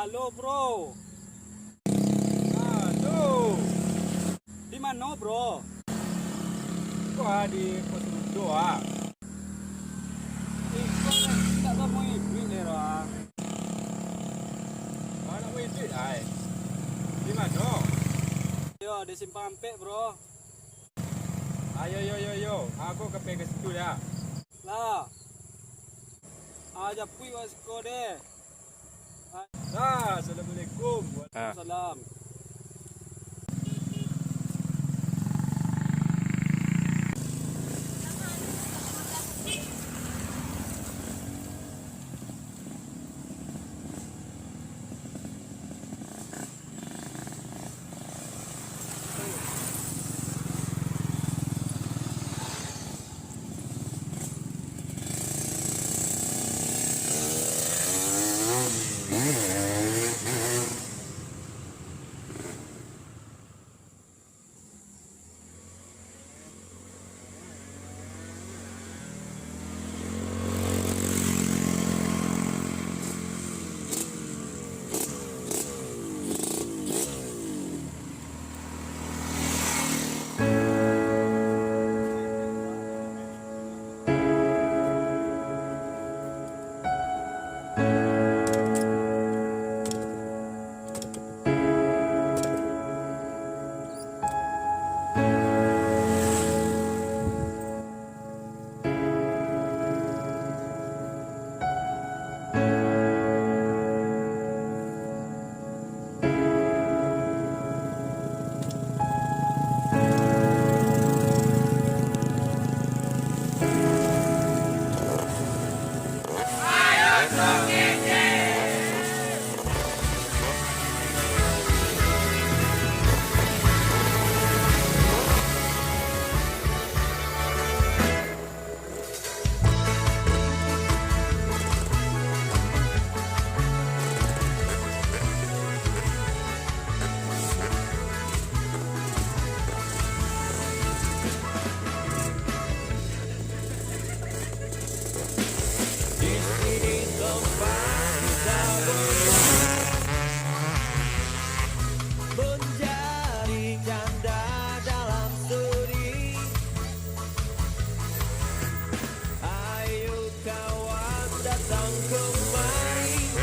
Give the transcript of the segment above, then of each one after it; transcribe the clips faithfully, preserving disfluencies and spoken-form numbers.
Halo, bro. Halo. Di mano, bro? Ko ah, di pos rudo ah. Iko tak tamuah iduik deh, ah. Wah, nak iduik ai. Di mano? Yo, di Simpang Ampek, bro. Ayo, yo, yo, yo. Aku ka pai ka situ, ya. Lah. Ah, japuik wak siko deh. Ah, assalamualaikum. Ah. Salam. Menjadi janda dalam suri. Ayo kawan datang kemari,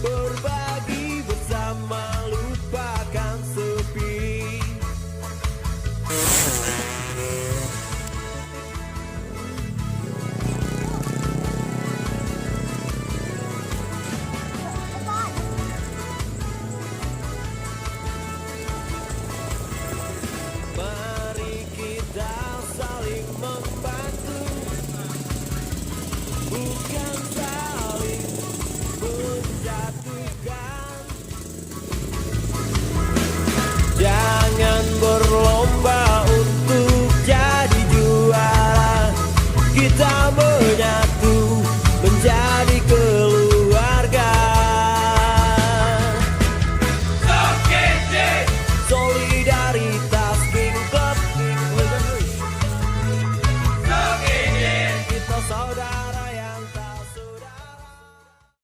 berbagi bersama, lupakan sepi. Mari kita saling membantu, bukan saling menjatuhkan. Jangan berlomba untuk jadi juara. Kita menyatu menjadi